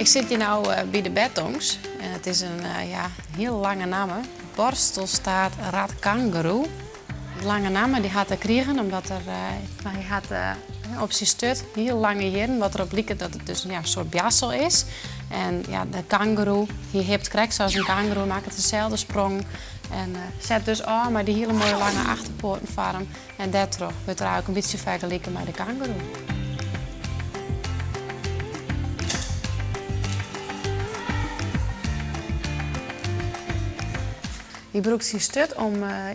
Ik sit hjir no by de bettongs en it is in ja, hiel lange namme, borstelstaart ratkangoeroe. De lange namme dy hat er krigen omdat er hy hat op syn sturt hiel lange hierren, wat derop liket dat it dus ja, in soart boarstel is. En ja, de kangoeroe, hy hipt krekt sa as in kangoeroe, makket deselde sprong en set dus ôf mei dy hiele moaie lange achterpoaten foar him. En dêrtroch wurdt er eigentlik in bytsje fergelike mei de kangoeroe. Hy brûkt syn sturt om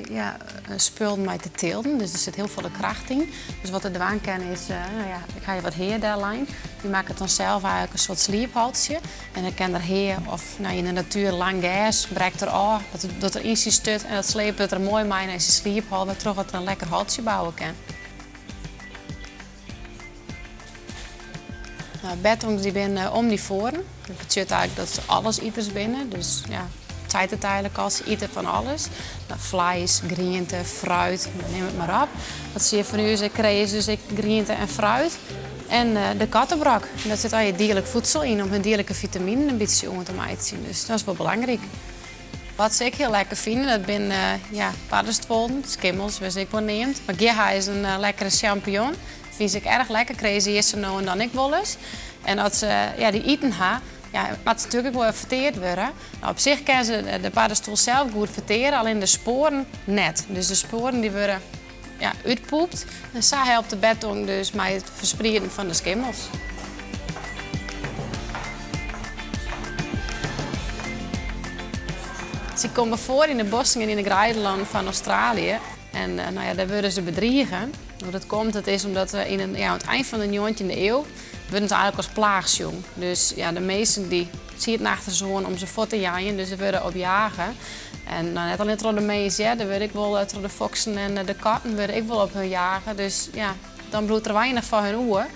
ja, spullen mei te tillen, dus der sit hiel folle kracht yn. Dus wat er dwaan kin is, no ja, ik ha hjir wat hea dellein. Hy makket dan sels eigentlik in soart sliepholtsje. En dan kin er hea of no, yn de natuer lang gers brekt er ôf, dat docht er yn syn sturt en dat sleepet er moai mei nei syn sliephol, wêrtroch er in lekker holtsje bouwe kin. No, bettongs dy binne omnivoaren. Dat betsjut eigentlik dat se allesiters binne. Dus ja, it seit it eigentlik al, se ite fan alles. No, fleis, griente, fruit, nim it mar op. Wat se hjir fan ús ek krije is dus ek griente en fruit. En de kattebrok. En dêr sit allegear dierlik voedsel yn om hun dierlike fitaminen in bytsje oan te meitsjen. Dus dat is wol belangryk. Wat se ek hiel lekker fine, dat binne ja, paddestuollen, skimmels wurde se ek wol neamd. Mar hjir is in lekkere champignon. Fine se ek erch lekker, krije se hjir sa no en dan ek wolris. En as se ja, dy iten ha, ja, moat se natuerlik ek wol ferteard wurde. No, op sich kinne se de paddestoel sels goed ferteare, allinnich de spoaren net. Dus de spoaren dy wurde ja, útpoept. En sa helpt de bettong dus mei it fersprieden fan de skimmels. Se komme foar yn de bosken en yn de greidelannen fan Australië. En no ja, dêr wurde se bedrige. Hoe dat komt, dat is omdat yn it, ja, oan it ein fan de njoggentjinde iuw wurden se eigentlik as plaach sjoen. Dus ja, de minsken dy sieten achter se oan om se fuort te jeien, dus se wurde opjage. En no, net allinnich troch de minsk, hear, der wurde ek wol troch de foksen en de katten wurde ek wol op hun jage. Dus ja, dan bliuwt der weinich fan hun oer.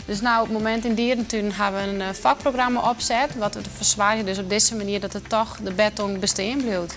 Dus no, op it momint yn dierentunen ha we in fokprogramma opset, wat we derfoar soargje dus op dizze manier dat der toch de bettong bestean bliuwt.